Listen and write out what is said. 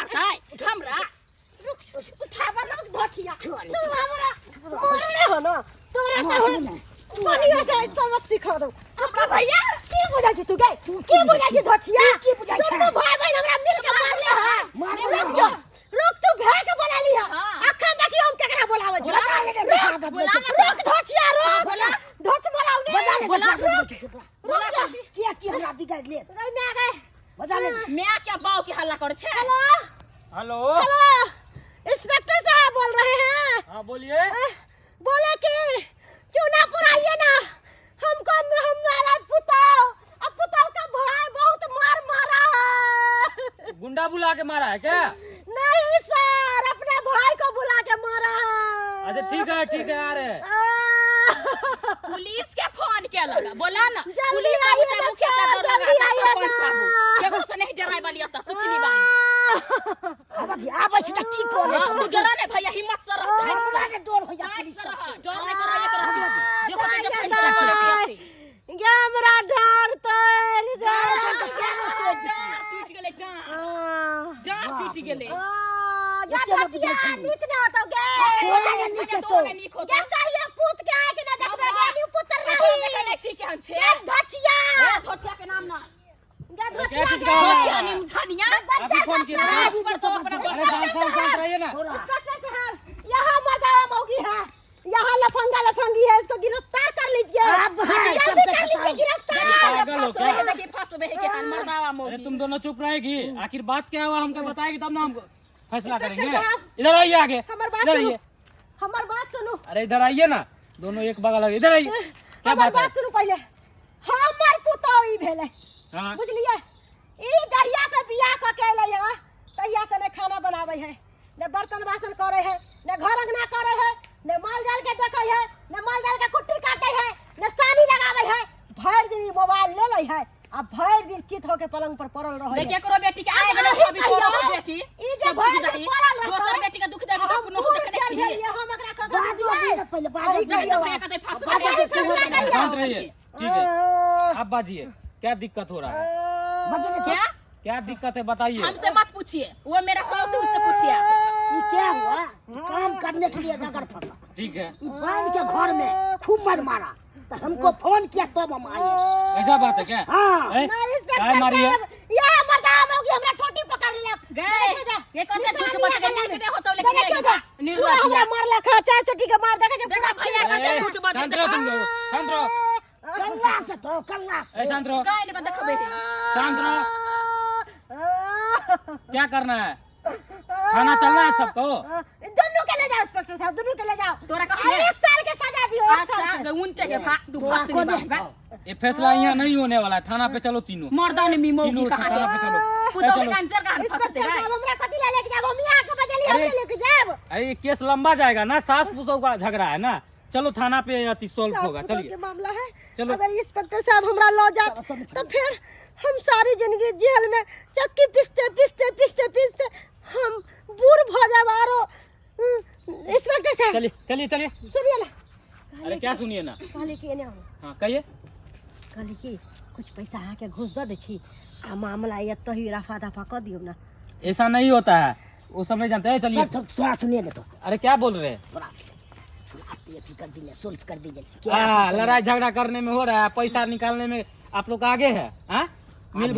मारतै हमरा। रुक, उठाबा रुक धोथिया। तू हमरा मारले हो ना, तोरा से हम बोलियो से सबक सिखा दो। हमरा भैया की बुझाइ छी तू गे? की बुझाइ छी धोथिया? की बुझाइ छै? दुनू भाई बहन हमरा मिल के मारले है। मारले रुक है। जो, रुक, तू भाई के बोला ली है। हाँ। अखन देखी हम केकरा बोलाबै छी। बजा ले रे, रुक, बोला रुक, रुक धोथिया, रुक। धोथ बोलाउ ने। बजा ले, बोला, रुक। रुक जा। किया की हमरा बिगाड़ ले? गई मैं गए। बजा ले। माय के बाऊ के हल्ला करे छै। हेलो। हेलो। हेलो, इंस्पेक्टर साहब बोल रहे हैं? हाँ, बोलिए। बोले कि चूनापुर आइए ना, हमको हमारा पुताव अब पुताव का भाई बहुत मार मारा है। गुंडा बुला के मारा है क्या? नहीं सर, अपने भाई को बुला के मारा है। अच्छा ठीक है, ठीक है, आ रहे हैं। पुलिस के फोन के लगा बोला ना। जल्दी पुलिस आइए आबू चाहे ना मुखिया सर, चाहे दरोगा जल्दी चाहे आइए सरपंच ना। आबू, केकरो से नहीं डराय वाली एतऽ सुथनी बानी। आब आबै छी तऽ की कऽ हाँ, तू डरा नहीं भैया, हिम्मत से रह। हमरा के डर होइया टाइट पुलिस से सब रह, से। डर नहीं करो, एक रह जे होते जे फैसला करे के होते। गे हमरा डर तर डाँर टूटि गेलै, डाँर डाँर टूटि गेलै। एते नहि बुझै छली। नीक नहि होतौ गे। सोचा ने नीक तो हेतौ। नहि नीक होतौ। गे कहियो पूत के आँखि नहि देखबै गे, नी पुत्र अपनो रही। देखै नहि छी केहन छै। गे धचिया। ए, धोछिया के नाम ना। गे क्या धचिया चीज गे। का हो रहा धोछिया है? निम छनिया। आप ही फोन किए थे ना? पर तो अपना अरे शांत शांत शांत रहिए ना। थोड़ा इंस्पेक्टर साहब, यहाँ मर्दावा मौगी है, यहाँ लफंगा लफंगी है, इसको गिरफ्तार कर लीजिए। अब है, जल्दी सबसे कर लीजिए खतरनाक। गिरफ्तार। पागल हो क्या? देखी फंसबे के हाल मर्दावा अरे मौगी। तुम दोनों चुप रहेगी, आखिर बात क्या हुआ हमको बताएगी तब ना हम फैसला इंस्पेक्टर करेंगे। साहब, इधर आइए आगे, हमर बात इधर सुनू। आइए। हमर बात सुनू। अरे इधर आइए ना, दोनों एक बगल आइए, इधर आइए। क्या हमर बात है? बात सुनू पहिले। हमर पुतोह ई भेलै। हाँ। बुझलियै, ई जहिया से बियाह कऽ के एलै हँ तहिया से ने खाना बनाबै है, ने बर्तन बासन करै है, ने घर अंगना करै है, ने माल जाल के देखै है, ने माल जाल के कुट्टी काटै है, ने सानी लगाबै है। भरि दिन ई मोबाइल ले लै है आ भरि दिन चित होके पलंग पर पड़ल रहै है। देखिए करो बेटी के आए गेलो अहीं अभी तोरो कहियौ, बेटी ई जे सब भरि बुझि दिन जाही। पड़ल रहतै, दोसर बेटी के दुख देबी तऽ हम कोनो बूढ़ देखने भेल छी। भेलियै, हम एकरा ककरो बाजो दियै? दी पहिले बाजो अहीं दी। कहियौ। भैया कहतै फंसबे बाजो के। दी, फैसला करियौ। शांत रहिए, ठीक है, आप बाजिए, क्या दिक्कत हो रहा है? बाजो ने। क्या क्या दिक्कत है बताइए। हमसे मत पूछिए, वो मेरा सास है, उससे पूछिए आप। ई क्या हुआ, काम करने के लिए नगर फंसा। ठीक है। ई बांध के घर में खूब मर मारा तो हमको फोन किया तब हम आए। ऐसा बात है क्या? हाँ। ए, नहीं, इंस्पेक्टर काय मारी है? साहब, यह मर्दा होगी हमरा ठोटी पकड़ लेलक। गए। देखियो जा। ये कहते झूठ निशानी बच के है नीक गला नहि होतौ, में। लेकिन देखियो जा। निर्लज्ज पूरा हमरा है। मारलक है, चार चोटी के मार देखे जे देखा पूरा भैया छीन कहते ए, झूठ बच शांत रहो तुम लोग, शांत रहो। कल्ला से तो कल्ला से। ए, शांत रहो। काहे ने देखबै? शांत रहो। क्या करना है? थाना चलना है सबको? दोनों के ले जाओ इंस्पेक्टर साहब, दोनों के ले जाओ। तोरा कहिए। एक साल के सजा दियो, एक साल अच्छा के। गे उनटे के भा दू तोरा फसनी कोने बा। हेतौ? ये फैसला यहाँ नहीं होने वाला है, थाना पे चलो तीनों। मर्दा ने मीमो तीनों की कहा थाना पे चलो। ए, पुतोह के चलो। कंजर कहां फंसते इंस्पेक्टर गए? साहब, हमरा कथी ला लेके जाब? हम यहाँ के बदली अरे। हमरे लेके जाब। अरे ये केस लंबा जाएगा ना, सास पुतोह का झगड़ा है ना, चलो थाना पे अति सॉल्व सास होगा। पुतोह चलिए के मामला है। चलो। अगर इंस्पेक्टर साहब हमरा लो जात तो फिर हम सारी जिंदगी जेल में चक्की पिसते पिसते पिसते पिसते हम बूढ़ भ जाब। आरो इंस्पेक्टर साहब, चलिए चलिए चलिए। सुनिए ना। अरे क्या सुनिए ना? कहले कि एने आउ। हाँ कहिए। कहले कि कुछ पैसा अहाँके घूस दऽ दै छी आ मामला एतऽ ही रफा दफा कऽ दियौ ना। ऐसा नहीं होता है, वो सब नहीं जानते हैं। चलिए सर, थोड़ा सुनिए ना तो। अरे क्या बोल रहे हैं? थोड़ा सुनाती अथी कर दीजिए, सोल्व कर दीजिए। हाँ, लड़ाई झगड़ा करने में हो रहा है, पैसा निकालने में आप लोग आगे है। हाँ मिल